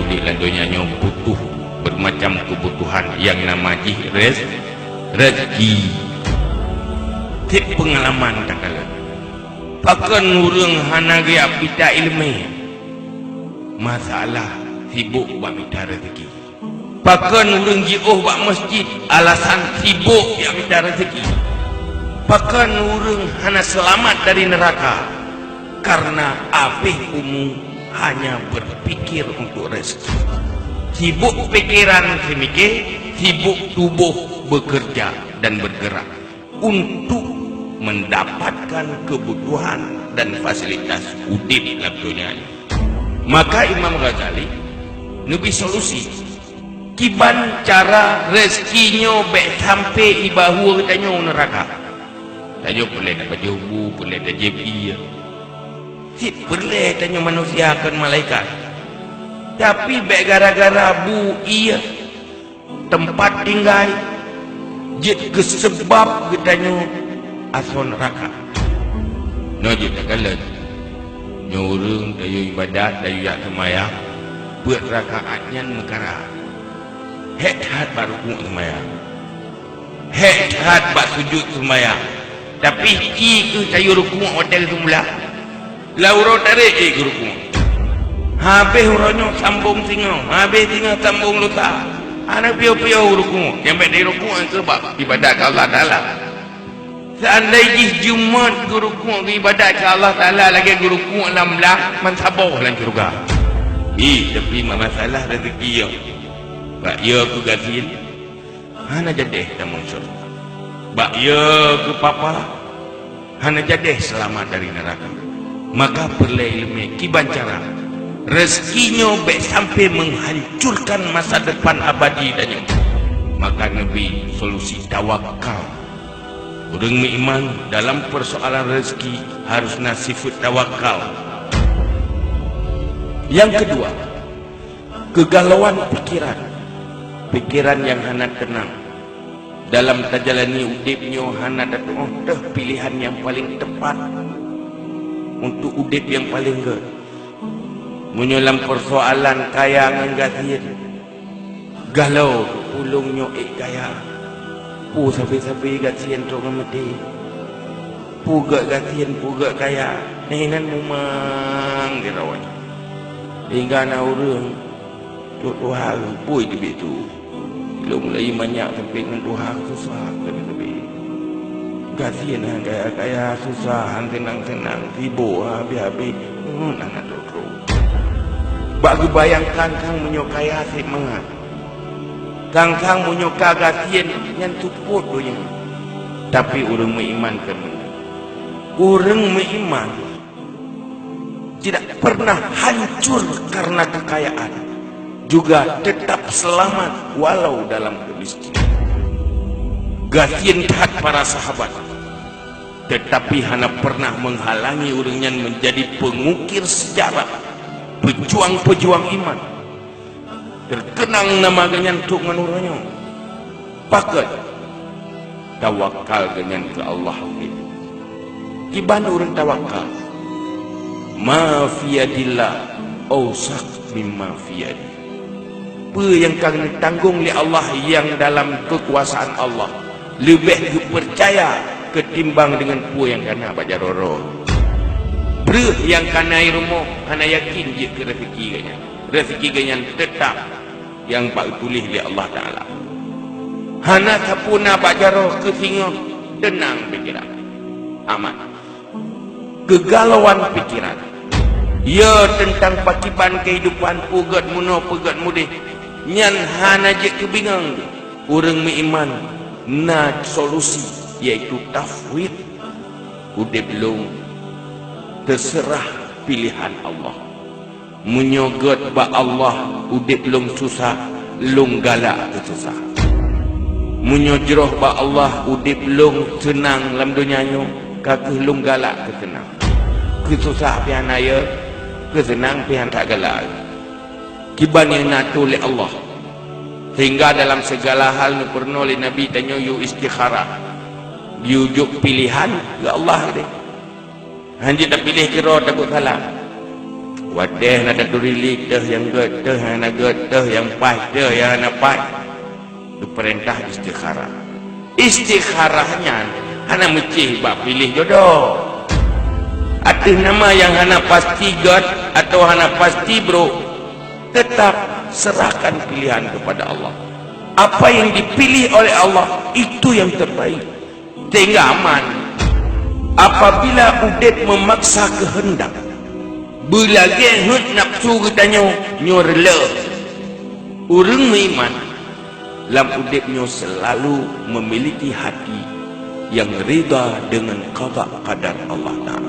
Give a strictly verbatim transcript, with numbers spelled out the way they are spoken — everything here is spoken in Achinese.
Di lam donya nyoe butuh bermacam kebutuhan yang nama jih rez-, rezeki. Cit pengalaman takalon. Pakon ureuëng hana geujak mita iéleumé? Masalah sibok bak mita rezeki. Pakon ureuëng jiôh bak masjid, alasan sibok jak mita rezeki. Pakon ureuëng hana seulamat dari neuraka? Karena abéh umu hanya berpikir untuk rezeki. Sibok pikiran seumiké, sibok tuboh bekerja dan bergerak untuk mendapatkan kebutuhan dan fasilitas udép lam donya nyoe. Maka Imam Ghazali neubri solusi, kiban cara rezeki nyoe bék sampai ibahu geutanyoe neuraka. Tanyoe peureulée tapajoh bu, peureulée tajieb ié. Cit peureulée tanyoe manusia kon malaikat. Tapi bék gara-gara bu ié teumpat tinggai jeuet keu seubab geutanyoe asoe neuraka. Nyoe jeuet takalon, nyoe ureuëng tayue iébadat, tayue jak seumayang, peuet rakaat nyan meukara. Hék that bak rukuk seumayang. Hék that bak sujut seumayang. Tapi ci kheueh tayue rukuk watée geuseumeula. Lam uroe tarek ék geurukuk. Habéh uroe nyoe sambong singoh, habéh singoh sambong lusa. Hana piôh-piôh geurukuk, nyang bék dirukuk keu sabab iébadat keu Allah Taala. Seandai jih Jumat geurukuk keu iébadat keu Allah Taala lagée geurukuk lam blah, man saboh lam syeuruga. Ih, tapi ma-, masalah rezeki nyoe. Bak yo keu gasien, hana jadeh tamong syeuruga. Bak yo keu papa, hana jadeh seulamat dari neuraka. Maka peureulée iéleumé kiban cara rezeki nyoe bék sampai menghancurkan masa depan abadi tanyoe. Maka neubri solusi tawakal. Ureuëng meuiman dalam persoalan rezeki harus na sifeuet tawakal. Nyang keudua, keugalauan pikiran. Pikiran nyang hana teunang. Dalam tajalani udeb nyoe hana tatu'oh teuh pilehan nyang paleng teupat untuk udeb nyang paleng gét. Meunyoe lam peusoalan kaya ngon gasien, galao ulôn nyoe ék kaya, peue sabe-sabe gasien trok ngon maté. Peue gét gasien, peue gét kaya, nyan inan mumang di rawan. Hingga na ureuëng trok tuha geupui teubiet tu. Ilôn mulai manyak sampai ngon tuha susah keuneuk teubiet. Gasien han kaya-kaya, susah han seunang-seunang, sibok han habéh-habéh, hmm, hana trok-trok. Bak geubayangkan kang meunyoe kaya sép mangat. Kang-kang meunyoe ka gasien nyan seupôt donya. Tapi ureuëng meuiman kon meunan. Ureuëng meuiman tidak pernah hancur karena kekayaan, juga tetap selamat walau dalam kemiskinan. Gasien that para sahabat, tetapi hana pernah menghalangi ureuëng nyan menjadi pengukir sejarah, pejuang-pejuang iman. Teukeunang nama geuhnyan trok ngon uroe nyoe. Pakon? Tawakal geuhnyan keu Allah. Kiban ureuëng tawakal? Ma fi yadillah ausaq mimma fi yadi. Peue nyang ka geutanggong lé Allah nyang dalam keukuasaan Allah leubeh geupeucaya keutimbang deungon peue nyang kana bak jaroe-roe. Breueh nyang kana i rumoh hana yakin jeuet keu rezeki geuhnyan. Rezeki geuhnyan teutap nyang bak geutuléh lé Allah Taala. Hana sapeue na bak jaroe keu singoh, teunang pikiran. Aman. Keugalauan pikiran. Ya teuntang pakiban keuhidupan, peue gét meunoe, peue gét mudeh, nyan hana jeuet keu bingong. Ureuëng meuiman na solusi, yaitu tafwid. Udeb lôn teuseurah pilehan Allah. Meunyoe gét bak Allah udeb lôn susah, lôn galak keu susah. Meunyoe jroh bak Allah udeb lôn seunang lam donya nyoe, ka kheueh lôn galak keu seunang. Keu susah pih hana yo, keu seunang pih hana galak. Kiban nyang na tuléh lé Allah. Sehingga dalam segala hal neupeurunoe lé Nabi tanyoe yue istikharah. Yue jok pilehan keu Allah deh. Hana jeuet tapiléh keudroe takot salah. Watèe na taturi li, teuh nyang gèt, teuh nyang hana gèt, teuh nyang paih, teuh nyang hana paih. Geupeurintah istikharah. Istikharah nyan hana meucéh bak piléh jodoh. Ateueh nama nyang hana pasti gèt atawa hana pasti brôk, teutap serahkan pilihan kepada Allah. Apa yang dipilih oleh Allah, itu yang terbaik. Sehingga aman. Apabila udép meumaksa keuheundak, beulagèe heuet nafsu geutanyoe, nyoe reuleuh. Ureueng meuiman lam udép nyoe seulalu memiliki hati nyang ridha deungon qada qadar Allah Taala.